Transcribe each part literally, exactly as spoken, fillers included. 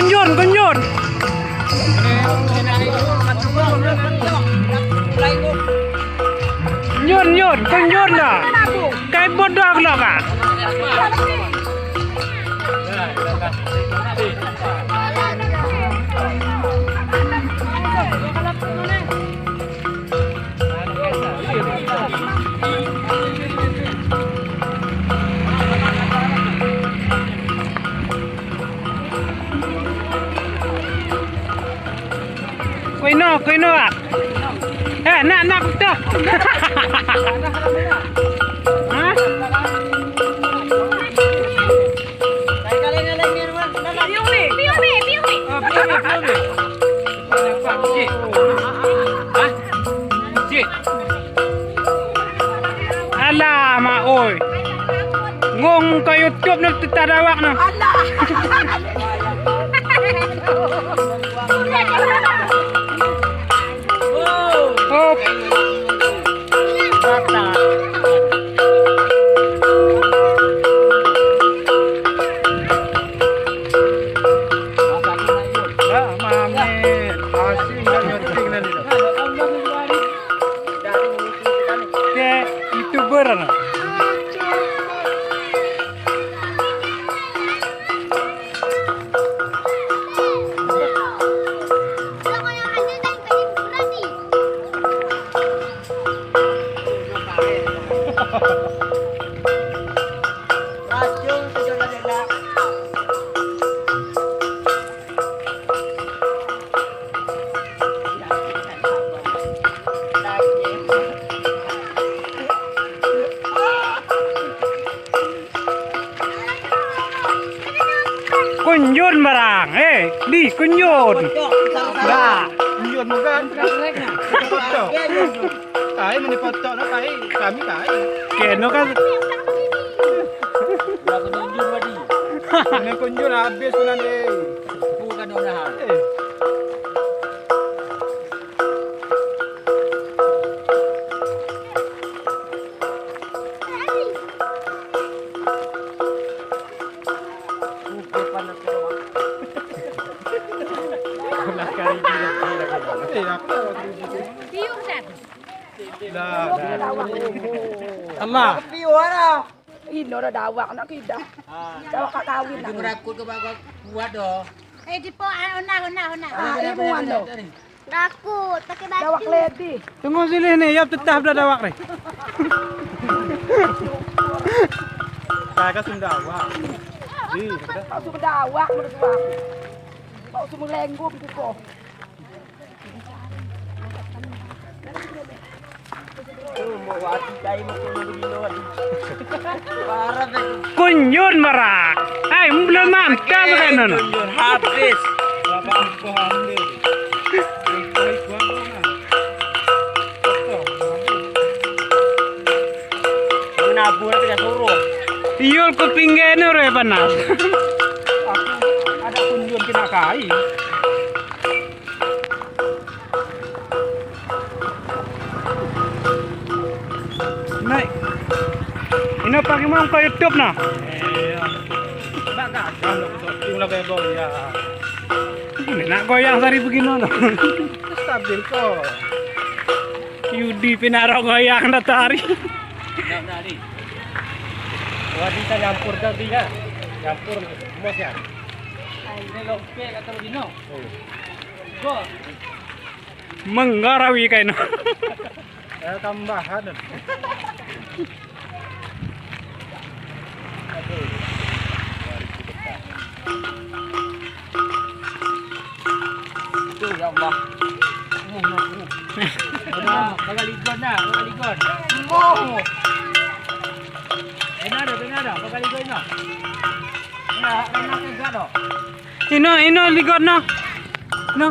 Kunjun, kunjun. Kunjun, kunjun, kunjun na. Kai bodoh lo ka. Koino, koino ah. Eh, na, na, kuto. Hah? Piu me, piu me, piu me. Ah, piu me, piu me. Alah, ma oi. Ngong ka YouTube na tita dawak na. Alah. Oh. Ke YouTuber na. Kunjun barang, eh, di kunjun. Ba. Kunjun bukan. Foto. Kai meni foto no kai, kami kai. Keno kan. Ini kunjun habis kuna ni. Bukan orang. Eh. Piu kan? Lah, lah. Alah. Piu ana. Ino da dawak na kida. Ah. Dawak ka kawin na. Itu merakut ke bagus kuat doh. Eh, di po, ah, ona, ona, ona. Ah, ini muan doh. Rakut, pakai batu. Dawak ledi. Tunggu sini ni, yap tetap da dawak ni. Saya kan sudah dawak. Di, sudah. Kau sudah dawak, menurut gua. Kau sudah melenggu, begitu. Kunjun marak. Ai, belum mantap kan, nono. Kunjun habis. Nabur tapi dah turun. Iul ku pinggir ni re panas. Ada kunjun kena kai. Nai. Ina pagi mau ka YouTube na. Iya. Nak goyang sari begini no. Stabil ko. Yudi pinaro goyang na tari. Wadi ta nyampur ka dia. Nyampur mos ya. Ini lompe kata begini. Go. Menggarawi kaino. Eh, tambahan. Aduh. Aduh, ya Allah. Nah, pagaligon na, pagaligon. Oh. Ena do, ena do, pagaligon na. Ena, ena ke gado. Ino, ino, ligot no. No.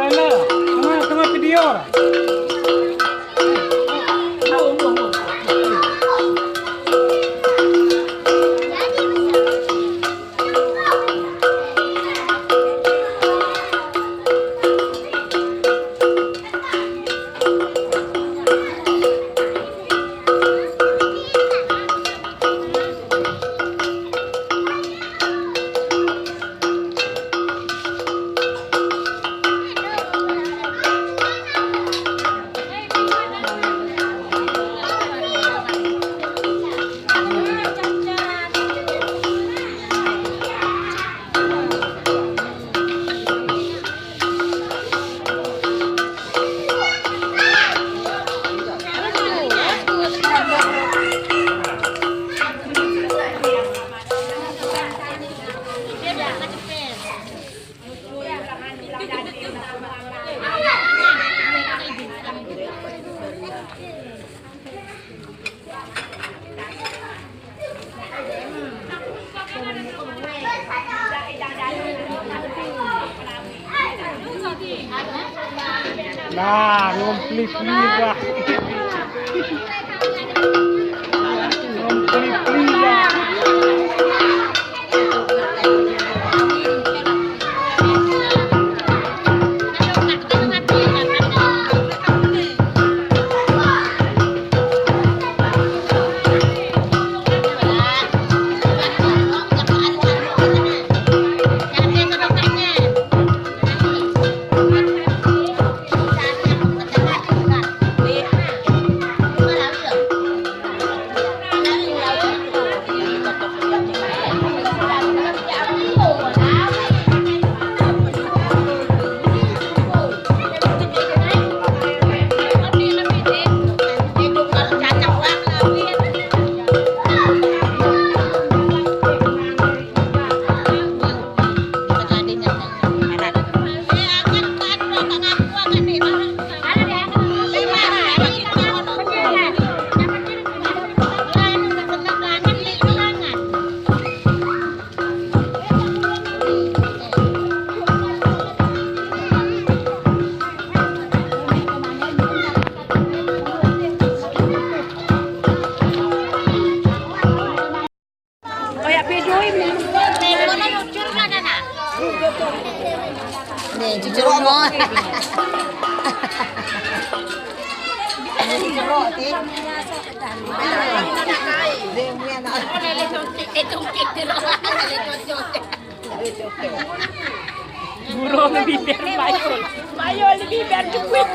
Trainer, tengah, tengah video. Nah, ngompli-pli lah. Ngompli-pli lah. Oya, video ini. Nih, jujur ngomong. Jujur, Ti. Burung bibir mayol. Mayol bibir jepit.